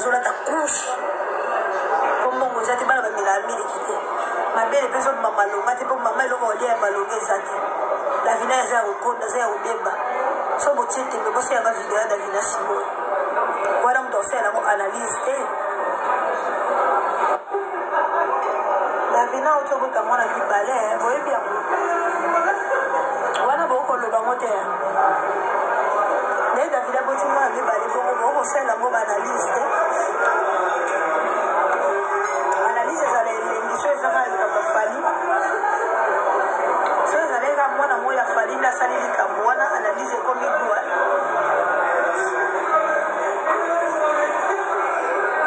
Azolata couche po mbongo eza te, bana bamelaka miliki te, mabele mpe ezobima malonga te, mpo mama eloko olia ya malonga eza te. Davina eza ya kokonda, eza ya kobeba. So botie tembe, bosalaka video ya Davina sikoyo wana, moto akosalela yango analyse te. Davina oti obota mwana mibale, boyebi yango wana, bokoloba yango te. Nde Davida aboti mwana mibale, bongo bokosalela yango baanalyse te. Analyse ezala elengi so ezaka ya likambo ya Fali, so ezalaki kaka mwana moko ya Fali nde asali likambo wana, analyse ekomi gua.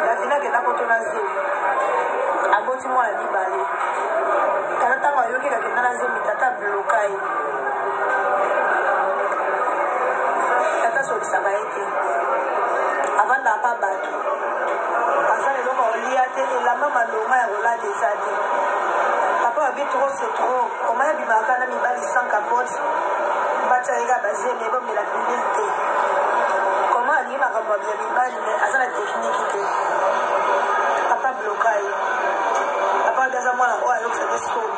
Davina akenda kotona zemi, aboti mwana mibale. Tata ntango ayoki kakenda na zemi, tata abloka ye. Tata asolisaka ye te, avandaka pa bato, aza na eloko kolia te, elamba malonga ya kolata eza te. Papa babi trop c'est trop, koma ya bimaka na mibali sans capote, batia ye kaka bazemi, ebomela pilule te. Koma alingi makambo ya mibali, me aza na tekniki te. Papa bloka ye. Papa babi aza mwana oyo ayokisaka soni.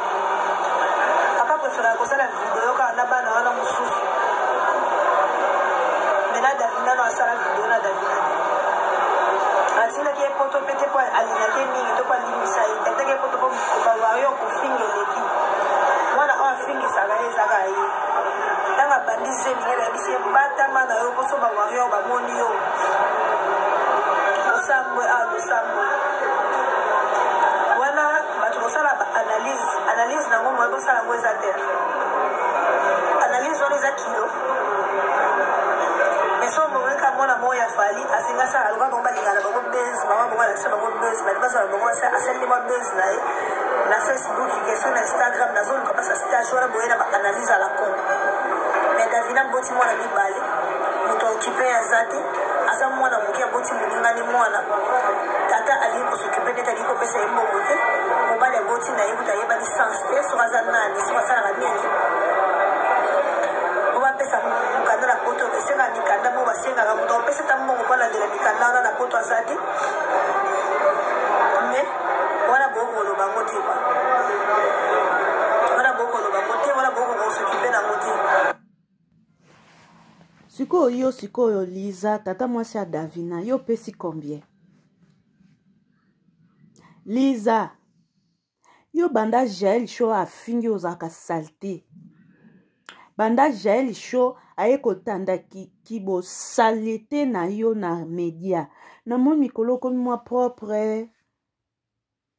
Papa préféraka kosala video kaka na bana wana mosusu, me na Davina no asala video na Davina te. Atindaki ye poto mpe te mpo alingaki ye mingi to mpo alimbisa ye te. Atindaki ye poto mpo bawario kofinga eleki. Mwana oyo afingisaka ye ezaka ye. Ntango abandi zemi, ye bayebisi ye batama na yo mposo bawario bamoni yo osambwe awa, tosambwe wana. Bato kosala ba analyse, analyse nango moye bosala yango eza te. Analyse wana eza kilo eso moyeka. Mwana moko ya Fali asenga asala, aluka bango balingana bango base, mama bango alakisa bango base, bali bazala bango, asali mwa base na ye na Facebook, question na Instagram. Nazoluka basa stage wana boye na baanalyse à la con. Mais Davina aboti mwana mibale, moto aokipe aza te, aza mwana moke, aboti moningani mwana. Tata alingi kosokipe neti alingi kopesa ye mbongo te. Mobali aboti na ye kuta ayebani sens te, soki aza nani, soki asalaka nini. Po bapesa mokanda na poto, esengaka mikanda moko basengaka. Moto akopesa ta mbongo mpo alandela mikanda wana na poto aza te. Mais wana bokoloba yango te kwa wana, bokoloba yango te wana, bokokosokipe nango te. Sikoyo yo, sikoyo Liza, tata mwasi ya Davina, yo opesi combien? Liza, yo banda Jael Show afingi, ozalaka salte. Banda Jael Show aye kotanda kibosalete na yo na media, namoni mikolo okomi mwa propre,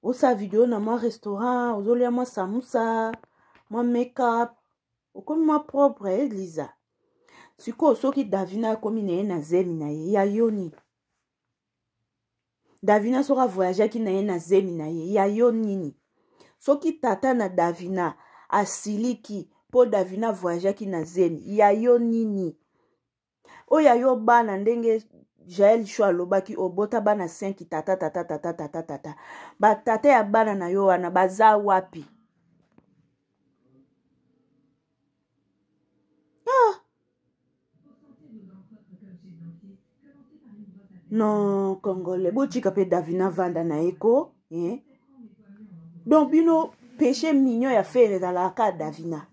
osala video na mwa restaurant, ozolia mwa samusa, mwa makeup, okomi mwa propre. Liza, sikoyo soki Davina akomi na ye na zemi na ye, ya yo nini? Davina soki avoyageaki na ye na zemi na ye, ya yo nini? Soki tata na Davina asiliki mpo Davina avoyageaki na zemi, ya yo nini? Oyo ya yo bana, ndenge Jael Sho alobaki, obota bana 5, tata tata tata tata tata, batata ya bana na yo wana baza wapi? Ah! Non, congolais, botika mpe Davina vanda na ye ko, eh? Donc bino péché mignon ya Fere ezalaka Davina.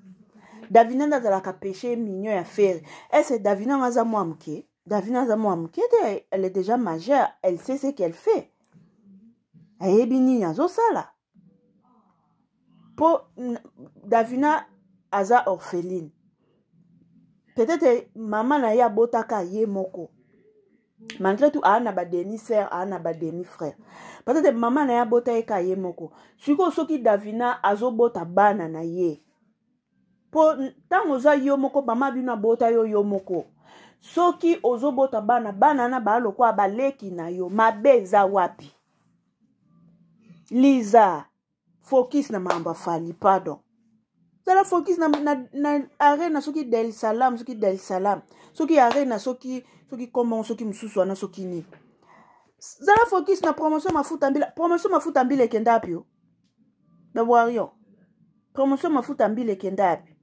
Davina nde azalaka péché mignon ya Fere. Ese Davina ngo aza mwa moke? Davina aza mwa moke te, elle est déjà majeure, elle sait ce qu'elle fait, ayebi nini azosala. Mpo Davina aza orpheline, peut-être mama na ye abotaka ye moko. Malgré tout aa na bademi sœur, aa na bademi frère, peut-être mama na ye abota ye ka ye moko. Sikoyo soki Davina azobota bana na ye, mpo ntango oza yo moko, mama bino abota yo yo moko, soki ozobota bana, bana na baa lokola baleki na yo, mabe eza wapi? Liza, focus na makambo ya Fali, pardon. Zala focus na arena, soki Del Salam, soki Del Salam, soki arena, soki kombo, soki mosusu wana, soki nini. Zala focus na promotion mafuta mbila. Promotion mafuta mbila ekenda api? Yo na wario, promotion mafuta mbila ekenda api?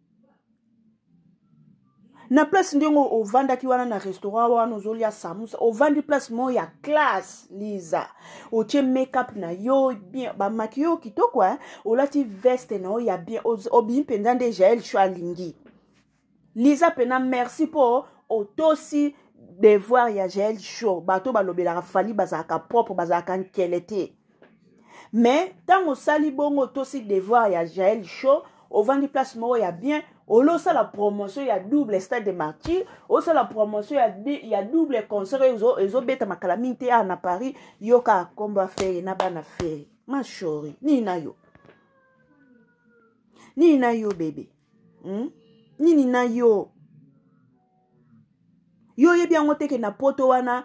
Na place ndenge ovandaki wana na restaurant wana, ozolia samusa, ovandi place moko ya classe, Liza, otie makeup na yo bien, bamaki yo kitoko, hein? Olati veste na yo ya bien, obimi mpenza nde Jael Sho alingi. Liza mpena merci mpo otosi devoir ya Jael Show. Bato balobelaka Fali bazalaka propre, bazalaka nkele te. Mais ntango osali bongo, otosi devoir ya Jael Show, ovandi place moko ya bien, olosala promotion ya double Stade de Martyr, osala promotion ya double concert oyo ezobeta makala mingi te awa na Paris. Yoka nkombo ya Fere na bana Fere mashori. Nini na yo, nini na yo bebe, Nini na yo? Yo oyebi yango te ke na Poto wana,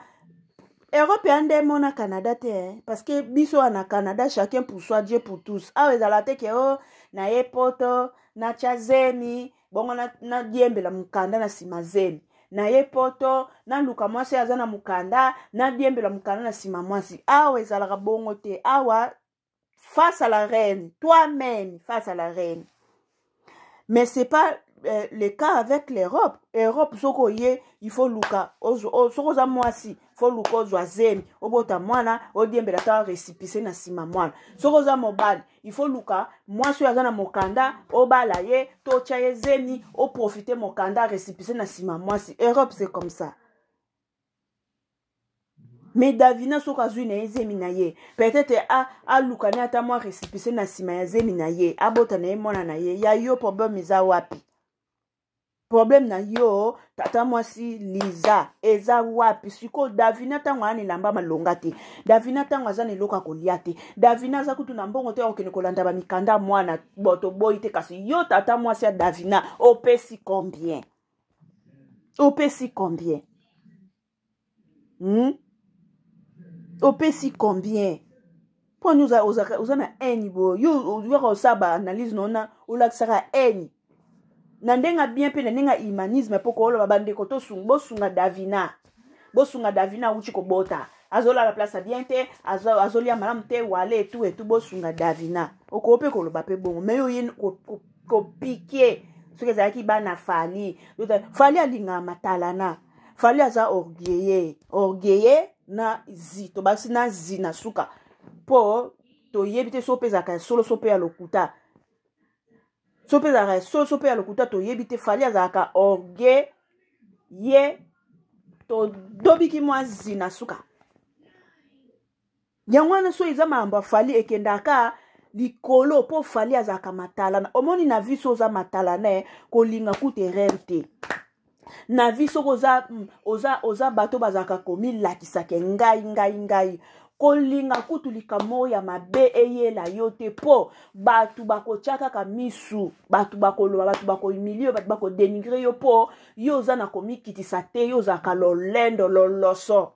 Europe ya nde mona Canada te, eh? Parce que biso wana na Canada, chacun pour soi, Dieu pour tous. Awa ezala te ke o na ye Poto, natya zemi bongo nadiembela mokanda na nsima zemi na ye Poto, naluka mwasi aza na mokanda, nadiembela mokanda na nsima mwasi. Awa ezalaka bongo te. Awa face à la reine, toi-même face à la reine. Mais c'est pas le cas avec l'Europe. Europe, soki oye, il faut luka, soki oza mwasi, faut luka ozwa zemi, obota mwana, odiembela ta récépissé na nsima mwana. Soki oza mobali, il faut luka mwasi oyo aza na mokanda, obala ye to otya ye zemi, oprofite mokanda, récépissé na nsima mwasi. Europe, c'est comme ça. Mais Davina, soki azwi na ye zemi na ye, peut-être aluka ne ata mwa récépissé na nsima ya zemi na ye, abota na ye mwana na ye. Ya yo problème eza wapi? Problème na yo, tata mwasi Liza, eza wapi sikoyo? Davina, ntango aya na elamba malonga te, Davina, ntango aza na eloko ya kolia te, Davina aza kutu na mbongo te ya kokende kolanda bamikanda mwana boto boyi te. Kasi yo, tata mwasi ya Davina, opesi combien? Opesi combien, Opesi combien? Mpo ani oza na haine boye? Yo oyaka osala baanalyse naona olakisaka haine na ndenge ya bien mpe na ndenge ya humanisme, mpo kooloba bandeko bosunga Davina, bosunga Davina, awuti kobota, azolala place ya bien te, azolia malamu te, wale etu etu, bosunga Davina. Okoki mpe koloba mpe bongo, mais yo ye kopike. Soki ezalaki bana Fali, Fali alingaka matalana. Fali aza orgueilleux, orgueilleux na zi, tobakisi na zi na suka, mpo toyebi te so mpe ezalaka ya solo, so mpe ya lokuta, so mpe ezalaka ya solo, so mpe ya lokuta, toyebi te. Fali azalaka orgueil ye, todobiki mwa zi na suka. Yango wana, so eza makambo ya Fali, ekendaka likolo, mpo Fali azalaka matalana. Omoni, na vie, so oza matalana, kolinga kuta erreur te na vie. Soki oza bato bazalaka komilakisaka ngai ngai ngai, kolinga kutu likambo ya mabe eyela yo te, mpo bato bakotya kaka misu, bato bakoloba, bato bakohumilie, bato bakodénigrer yo, mpo yo oza na komikitisa te, yo ozalaka lolendo, loloso.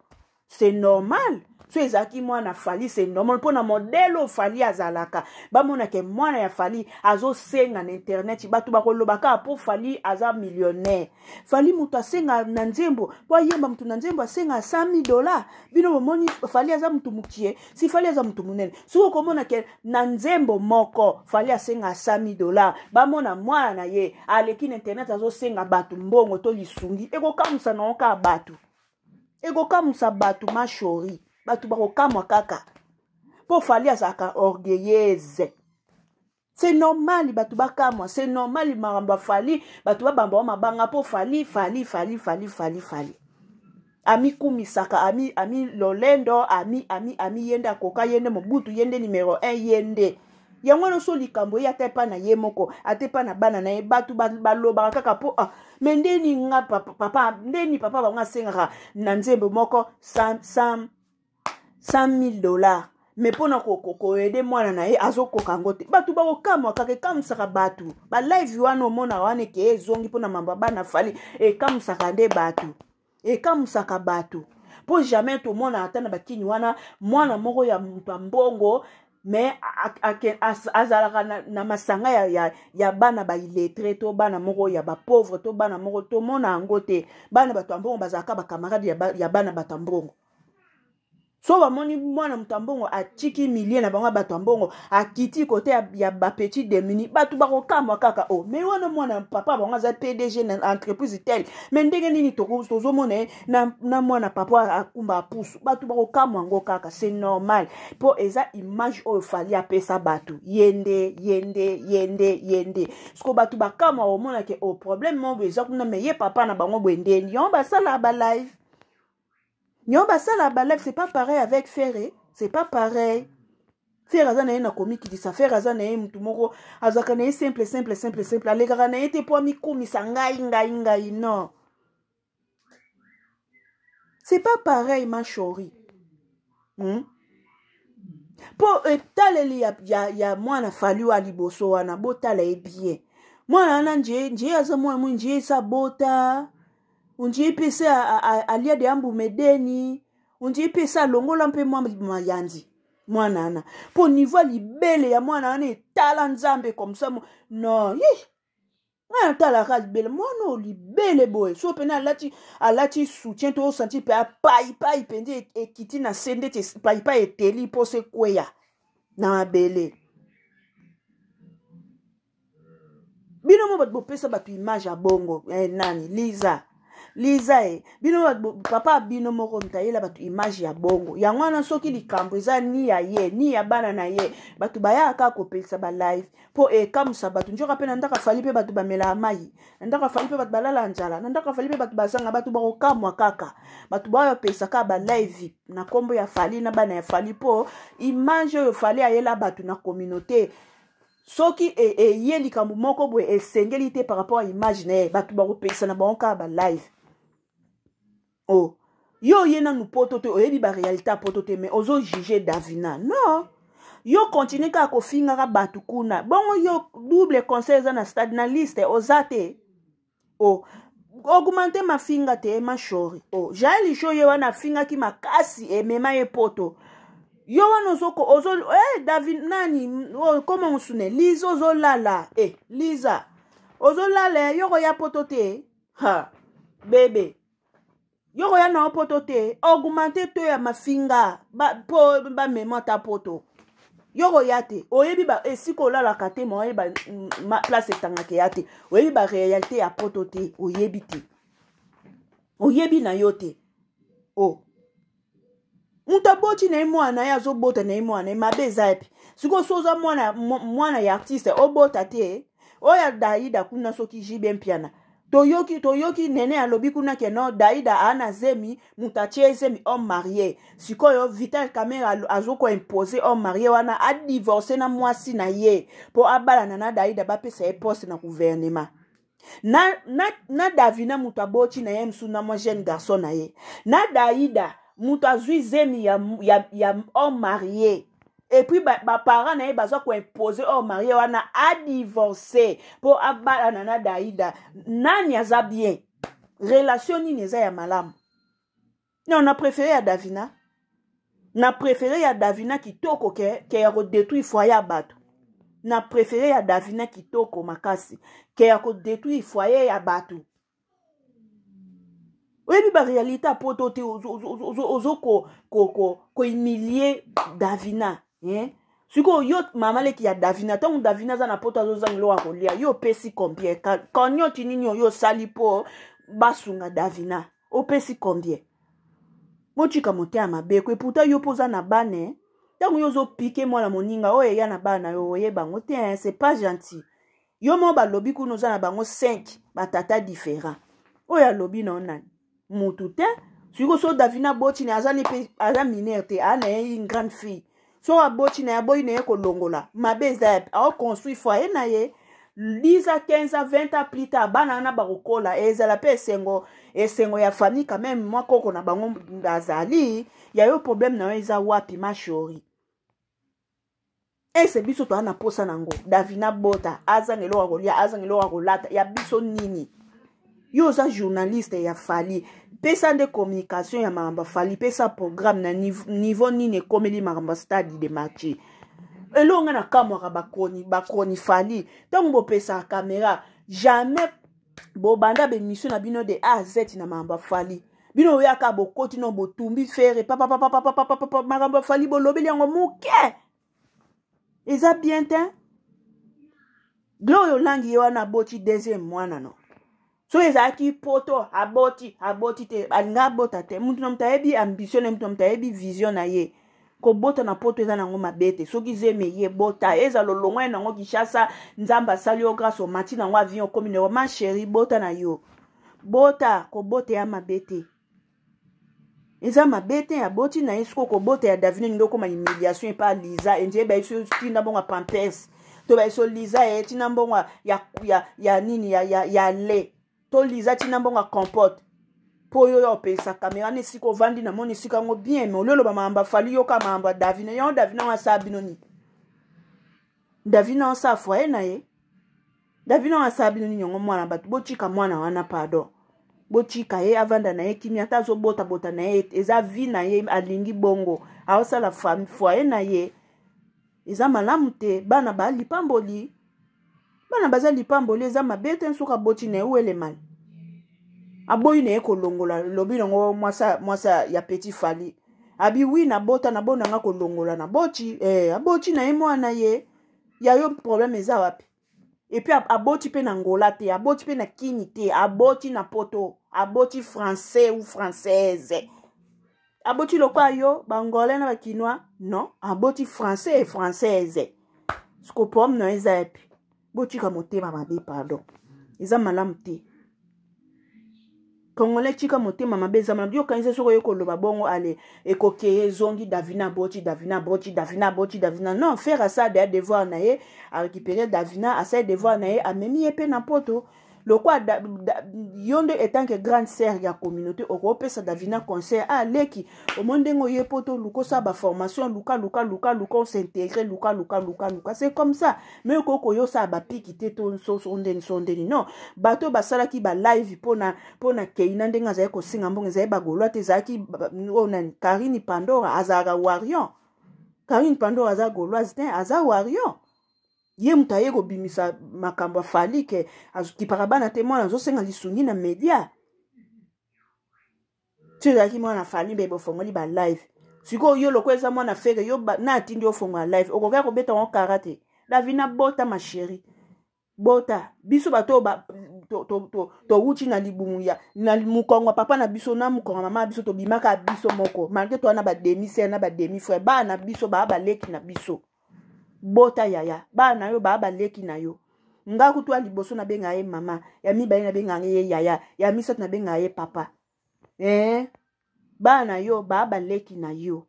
C'est normal. So ezalaki mwana Fali, c'est normal, mpo na modèle oyo Fali azalaka, bamonake mwana ya Fali azosenga na internet, bato bakoloba kaka, mpo Fali aza millionnaire. Fali moto asenga na nzembo mpo ayemba, moto na nzembo asenga 100 000 $. Bino bomoni Fali aza motu mokie? Si Fali aza motu monene, soki okomona ke na nzembo moko Fali asenga 100 000 $, bamona mwana na ye aleki na internet azosenga bato mbongo to lisungi, ekokamwisa nango kaka bato, ekokamwisa bato mashori, bato bakokamwa kaka, mpo Fali azalaka orgueilleuse. C'est normal bato bakamwa, c'est normal makambo ya Fali, bato babamba wa mabanga, mpo Fali, Fali, Fali, Fali, Fali, Fali amikumisaka, ami lolendo, ami ye nde akoka, ye nde Mobutu, ye nde numero 1, ye nde yango wana. So likambo ye ata epa na ye moko, ata epa na bana na ye, bato balobaka kaka, mpo ah, me ndeni nga papa, papa ndeni papa bango asengaka na nzembo moko 100 000 $, mais mpona koaider mwana na ye azokoka yango te. Bato bakokamwa kaka, ekamwisaka bato. Balive wana omonaka wana eke ezongi mpona mambo ya bana Fali, ekamwisaka nde bato, ekamwisaka bato, mpo jamais tomona ata na bakini wana mwana moko ya moto ya mbongo, mais azalaka na masanga ya bana baillettrés to bana moko ya bapauvre to bana moko. Tomona yango te. Bana bato ya mbongo bazalaka bacamarade ya bana bato ya mbongo. So bamoni mwana moto ya mbongo atiki milie na bango ya bato ya mbongo, akiti kote ya bapetit demuni, bato bakokamwa kaka o oh, me wana mwana papa bango aza PDG na entreprise tel, me ndenge nini tozomona ye na mwana papa akumba apusu? Bato bakokamwa yango kaka, c'est normal, mpo eza image oyo Fally apesa bato. Ye nde, ye nde, ye nde, ye nde. Siko bato bakamwa komona ke o oh, problème moko boye eza kuna, me ye papa na bango boye ndeni yango basala balive, nyo basala balive. C'est pas pareil avec Ferre, c'est pas pareil. Ferre aza na ye na komikitisa, Ferre aza na ye mutu moko azalaka na ye simple, simple, simple, simple, alekaka na ye te mpo amikumisa ngai, ngai, ngai, non, c'est pas pareil, ma chérie. Mpo etaleli ya mwana Fally wa liboso wana, botala ye bien, mwana wana nje nje aza mwana mwi nje esa bota unji mpe se alia de ambume deni unji mpe se alongola mpe mwa mayanzi mwana wana, mpo niveau ya libele ya mwana wana etala Nzambe comme ça. Non, yi ngai natalaka libele mwana oyo, libele boye, so mpena alati soutien to osanti mpe apaipai mpenza ekiti na se ndeti paipai eteli mpo se ekweya na mabele. Bino mo bato bopesa bato image ya bongo eh, nani? Liza, Liza e bino papa bino moko moto ayela bato image ya bongo. Yango wana soki likambo eza ni ya ye ni ya bana na ye, bato bayaka kaka kopelisa balive mpo ekamusa bato. Nzoka mpe na ndako Fally mpe bato bamelaka mai, na ndako Fally mpe bato balala nzala, na ndako Fally mpe bato bazanga. Bato bakokamwa kaka, bato bayopesa kaka balive na nkombo ya Fally na bana ya Fally, mpo image oyo Fally ayela bato na communauté, soki eye likambo moko boye esengeli te par rapport ya image na ye, bato bakopekisa na bango kaka balive. O oh, yo oye nanu poto te, oyebi baréalité ya poto te, mais ozojuge Davina. Non, yo continue kaka kofingaka bato kuna bongo. Yo double conseil eza na stade na liste oza te. O augmente mafinga te, mashori. O Jael Jo, ye wana afingaki makasi, emema ye poto. Yo wana ozoko ozo eh, David nani oh, koma mosune Liza, ozolala eh, Liza ozolala, yo koya poto te, ha bebe, yo koya na yo poto te. Augmente to ya mafinga mpo bamema ata poto, yo koya te. Oyebi esika olalaka te, ma oyeba place etangaka ya te, oyebi baréalité ya poto te, oyebi te, oyebi na yo te. O oh. Moto aboti na ye mwana na ye, azobota na ye mwana na ye, mabe eza epi sikoyo so oza mwana, mwana ya artiste, obota te. Oyo ya Daida kuna, soki JB Mpiana, toyoki nene alobi kuna ke non, Daida aa na zemi, moto atie zemi homme marié. Sikoyo Vital Kamerhe azokoimpose homme marié wana adivorce na mwasi na ye mpo abalana na Daida, bapesa ye poste na gouvernement. Na Davina, moto aboti na ye mosusu na mwa jeune garçon na ye, na Daida, moto azwi zemi ya homme marié, et puis baparent ba na ye baza koimpose homme marié wana adivorce mpo abalana na Daida. Nani aza bien? Relation nini eza ya malamu? Non, na préféré ya Davina, na préféré ya Davina kitoko ke ya kodétruire foyer ya bato. Na préféré ya Davina kitoko makasi ke ya kodétruire foyer ya bato. Oyebi baréalité ya poto te, ozo kohumilie Davina, eh? Sikoyo yo mama leki ya Davina, ntango Davina aza na poto, azozanga eloko ya kolia, yo opesi combien? Kanyoti nini oyo osali mpo basunga Davina? Opesi combien? Motika motema mabe ko. Eputa yo mpo oza na bana, ntango yo ozopike mwana moninga oyo eya na bana yo, oyeba yango te, c'est pas gentil. Yo moko balobi kuna oza na bango 5 batata différent. Oyo alobi na yo nani? Mutu te. Sikoyo so Davina aboti na ye, aza mpe aza mineur te, aa na ye une grande fille, so aboti na ye, aboyi na ye kolongola, mabe eza yapi? Aoconstruire foyer na ye 10 à 15 à 20 ans plus tard, bana wana bakokola, ezala mpe esengo, esengo ya famille quand même, mwa koko na bango azali ya yo. Problème na yo eza wapi, ma chérie? Ese biso toza na posa nango Davina bota, azanga eloko ya kolia, azanga eloko ya kolata, ya biso nini? Yo oza journaliste ya Fally, pesa nde communication ya makambo ya Fally, pesa programme na niveau nini ekomeli makambo ya stade de Martyr. Eloko ngai nakamwaka, bakroni Fally, ntango bopesaka caméra, jamais bobanda bemission na bino de A à Z na makambo ya Fally. Bino oyaka bokoti no botumbi Ferre papapapapapapa, makambo ya Fally bolobeli yango moke, eza bien te. Gloria Olangi ye wana aboti deuxième mwana no. Soki ezalaki poto, aboti, aboti te, alinga abota te. Mutu na moto ayebi ambition na mutu na moto ayebi vision na ye. Kobota na poto eza nango mabe te. Soki zemi eye, bota. Eza lolongwa ye nango Kinshasa, Nzambe asali yo grâce, omati nango avion, okomi na yo. Ma chérie, bota na yo, bota. Kobota ya mabe te, eza mabe te. Aboti na ye. Soki okobota ya Davina, elingi okoma humiliation epa Liza. Enje bayebi so tinda mbongo ya Pampers, to bayebi so Liza ye tina mbongo ya nini, ya le, to Liza tina mbongo ya compote, mpo oyo oyo opesa kamera na esika ovandi. Namoni esika yango bien, mais oli oloba makambo afali, yoka makambo ya Davina. Yango Davina yango asala bino nini? Davina asala foyer na ye. Davina yango asala bino nini? Yango mwana bato, botika mwana wana, pardon, botika ye avanda na ye kimia. Ata azobotabota na ye, eza vie na ye, alingi bongo, aosala foyer na ye, eza malamu te. Bana balipamboli, bana baza lipamboli, eza mabe te. Nsuka aboti na ye, uelemani aboyi na ye kolongola. Lobi nango mwasa, mwasa ya petit Fally abi wi nabota, nabonanga kolongola, naboti aboti na ye mwana ye. Ya yo problème eza wapi? Et puis aboti mpe na Ngola te, aboti mpe na Kini te, aboti na poto, aboti français ou française. Aboti lokola yo, Bangolais na Bakinois? Non, aboti français et française. Siko problème na yo eza yapi? Botika motema mabe, pardon, eza malamu te. Congolais, tika motema mabe, eza malamu. Yo kanisa soki oye koloba bongo, ale ekokeye, ezongi Davina aboti, Davina aboti, Davina aboti, Davina. Non, Ferre asala deya devoir na ye, arécupéré Davina, asali devoir na ye, amemi ye mpe na poto. Lokwa yo nde etant que grande sœur ya communauté, okopesa Davina conseil: ah leki, omoni ndenge oye poto, luka osala baformation, luka, luka, luka, luka os'intégrer, luka, luka, luka, luka. C'est comme ça. Mais okoki koyo osala bapiki te, to so ndeni, so ndeni. Non, bato oyo basalaki balive mpona Keina, ndenge azali kosenga mbongo, ezali Bagaulois te, ezalaki oyo nani, Karine Pandora. Azalaka warrior. Karine Pandora aza gauloise te, aza warrior. Ye moto aye kobimisa makambo ya Fally ke azokipaka bana te, mwana azosenga lisungi na media. Ti ezalaki mwana Fally mbe bofongoli balive. Sikoyo yo lokola eza mwana Ferre, yo na atindi ofongola live, okoki kobeta yango kara te. Davina, bota, ma chérie, bota. Biso bato towuti na libumu ya na mokongo ya papa na biso na mokongo ya mama na biso, tobimaka biso moko, malgré toa na bademi sœur na bademi frère. Bana na biso baa baleki na biso. Bota yaya, bana na yo baa baleki na yo. Nga kutu ya liboso nabenga ye mama, ya mibale nabenga ye yaya, ya misato nabenga ye papa. Bana na yo baa baleki na yo,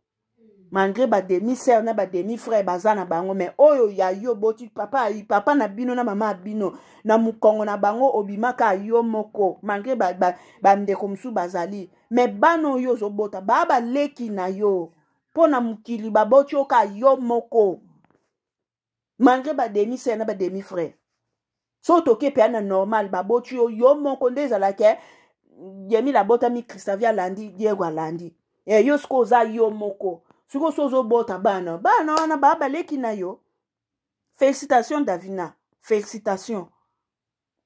malgré bademi sœur na bademi frère baza na bango. Mais oyo ya yo boti, papa, papa na bino na mama ya bino, na mokongo na bango obimaka yo moko, malgré bandeko ba, ba mosusu bazali. Mais bana oyo ozobota baa baleki na yo, mpo na mokili baboti oka yo moko, malgré bademi sœur na bademi frère. So toke mpe na normal, baboti yo yo moko. Nde ezalaka Yemile abotami, Christavie alandi, Diego alandi. Yo sikoyo oza yo moko. Sikoyo so ozobota bana, bana wana baa baleki na yo. Félicitation Davina, félicitation.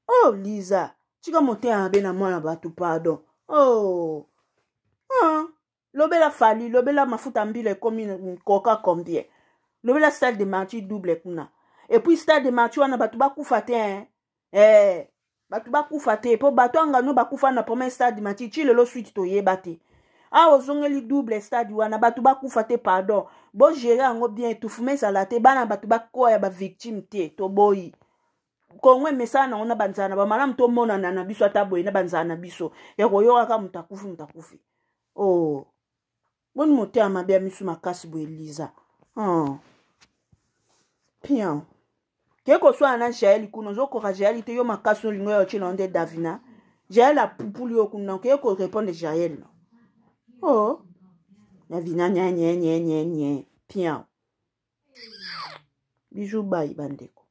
Oh Liza, tika motema mabe na mwana bato, pardon. Oh, ah. Lobela Fally, lobela mafuta mbila ekomi koka combien, lobela stade de Martyr double kuna. Et puis stade de Martyr wana bato bakufa te, hein? Bato bakufa te, mpo bato angano bakufa na premier stade Martyr, ti lelo suite toyeba te. Awa ozongeli double stade wana, bato bakufa te, pardon, bogérer yango bien, etufuma ezala te, bana bato bakoya bavictime te. Toboyi Kongo emesana nango na banzala na bamalamu, tomonana na biso ata boye na banzala na biso ya koyokaka moto akufi, moto akufi. Oh, boni motema mabe ya misu makasi boye, Liza? Oh. Pian ke koswana na Jael kuna, ozokoka Jael te, yo makasi olingo ya otie na nde Davina. Jael apupuli yo kuna, ke korépondre Jael no. Oh Davina, nye nye nye nye nye, pian. Bijou, bai bandeko.